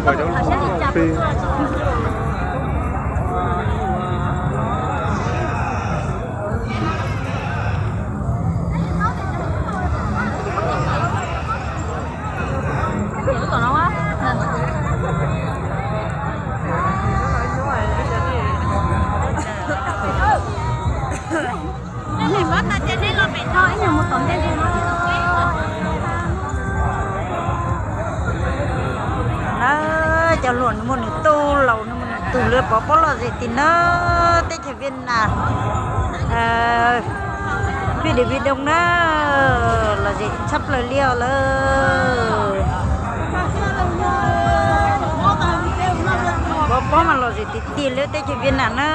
Pais cov lus peb. Na, cov hluas nws muaj nws tug, laus nws muaj nws tug, lawv pov pob lom zem tim na, teb chaws Viaj Nam, pib dev vi doo na, lom zem tshaj plaws li os lawm. Pov pob mas lom zem tiag tiag li teb chaws Viaj Nam na.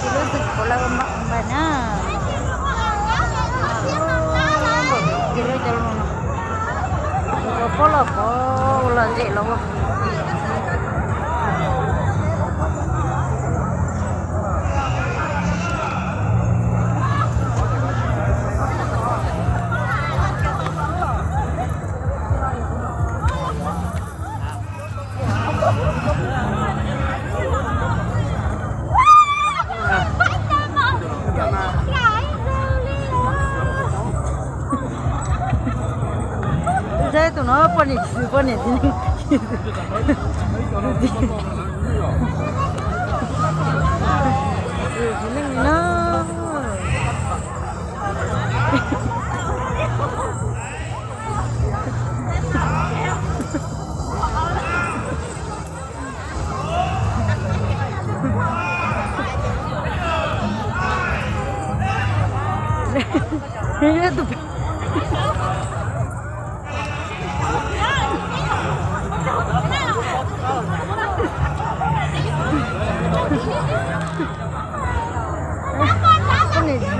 Tiv lub xwm kuv lawv npam na. Tiv lub cov lus no, pov pob los pov, ua lom zem los ua. Tus no poj niam xwb, poj niam txiv neej. Txiv neej no.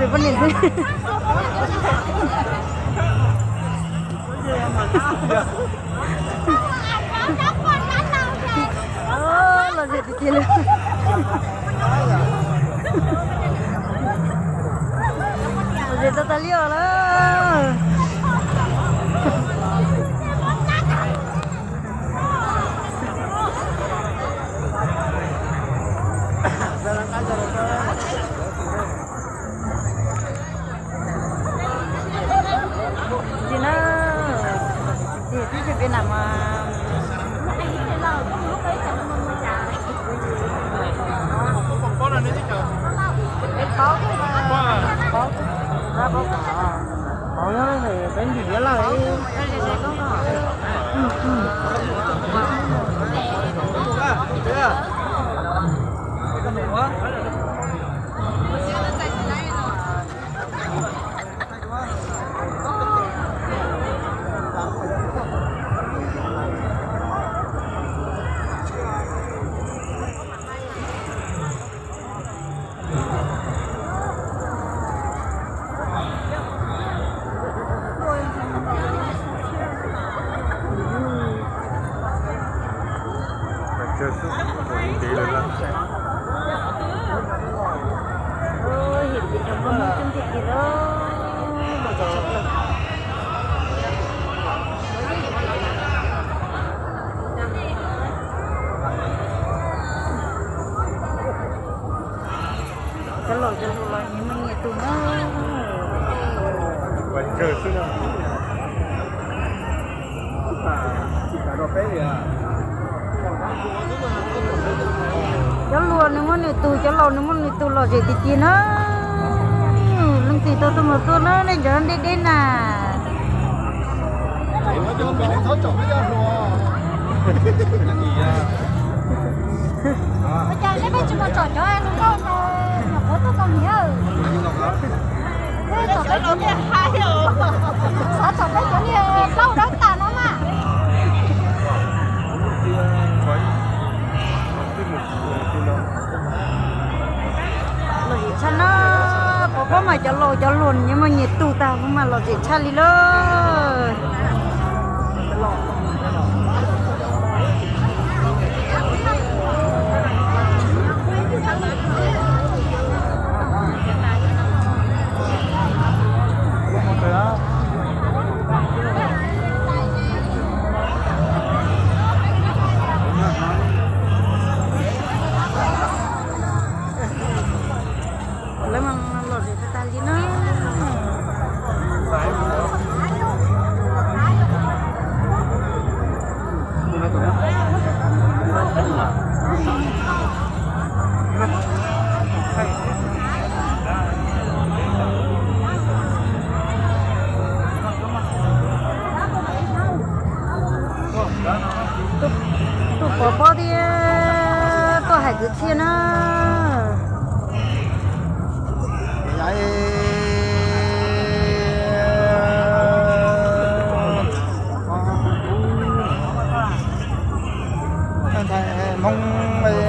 Poj niam, poj niam. Lom zem tiag tiag li. Lom zem tag tag li os lawm. Txiv na, txiv tib tsis pib nam mas. Peb ncim diav lawm. Cov laus cov hluas los nyias muaj nyias tus na. Cov hluas nws muaj nws tus, cov laus nws muaj nws tus, lom zem tiag tiag na. Leej twg tau tuaj mus tuaj na, nej cov deb deb na. Ua cas nej peb tsis mus tsom cov hluas nkauj no nyuam qhuav tuaj tau niam? Xav tsom peb cov niag plaub dawb tas no mas. Lom zem tshaj na, pov pob mas cov laus cov hluas nyias mas nyias tu tag mas lom zem tshaj li lawm. Lawv mas lom zem tag tag li na. Tuaj pov pob thiab tuaj hais kwv txhiaj na. Ntxhais Hmoob